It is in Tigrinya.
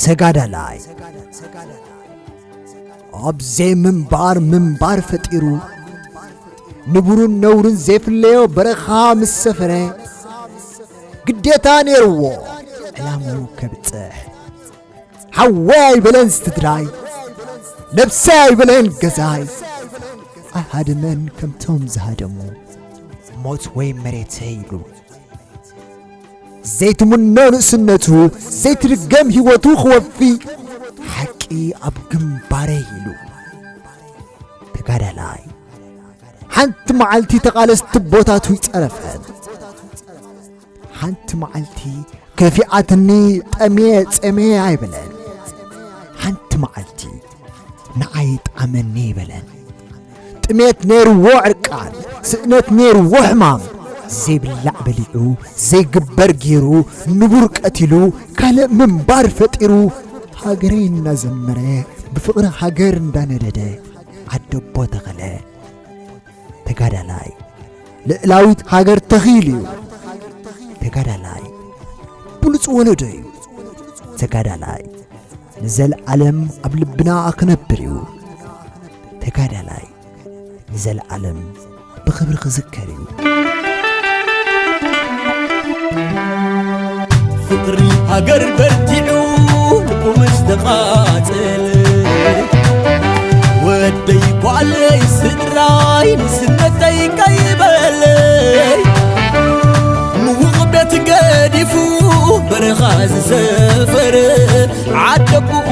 ተጋዳላይ ኣብ ዘይምንባር ምንባር ፈጢሩ፣ ንቡርን ነውርን ዘይፍለዮ በረኻ ምስ ሰፈረ፣ ግዴታ ነይርዎ ዕላምኡ ከብጽሕ። ሓወይ ኣይበለን ስድራይ፣ ነብሰይ ኣይበለን ገዛይ፣ ኣይሃደመን ከምቶም ዝሃደሙ፣ ሞት ወይ መሬተይ ኢሉ። ዘይትምኖ ንእስነቱ፣ ዘይትድገም ህይወቱ ክወፊ፣ ሓቂ ኣብ ግንባረይ ኢሉ። ተጋዳላይ፣ ሓንቲ መዓልቲ ተቓለስቲ ቦታቱ ይጸረፈን። ሓንቲ መዓልቲ ከፊኣትኒ ጠምየ ጸምየ ኣይበለን። ሓንቲ መዓልቲ ንዓይ ጣመኒ ይበለን። ጥሜት ነይርዎ ዕርቃን፣ ስእነት ነይርዎ ሕማም፣ ዘይብላዕ በሊዑ፣ ዘይግበር ገይሩ፣ ንቡር ቀቲሉ፣ ካልእ ምንባር ፈጢሩ፣ ሃገረይ እናዘመረ፣ ብፍቕሪ ሃገር እንዳነደደ፣ ዓደቦ ተኸለ። ተጋዳላይ፣ ልእላዊት ሃገር ተኺሉ እዩ። ተጋዳላይ፣ ብሉጽ ወለዶ እዩ። ተጋዳላይ፣ ንዘለዓለም ኣብ ልብና ክነብር እዩ። ተጋዳላይ፣ ንዘለዓለም ብኽብሪ ክዝከር እዩ። ፍቕሪ ሃገር በርቲዑ ልቡ ምስ ተቓጸለ፣ ወደይ ጓለይ ስድራይ ንስነተይ ከይበለ፣ ምዉቕ ቤት ገዲፉ በረኻ ዝሰፈረ፣ ዓደቦኡ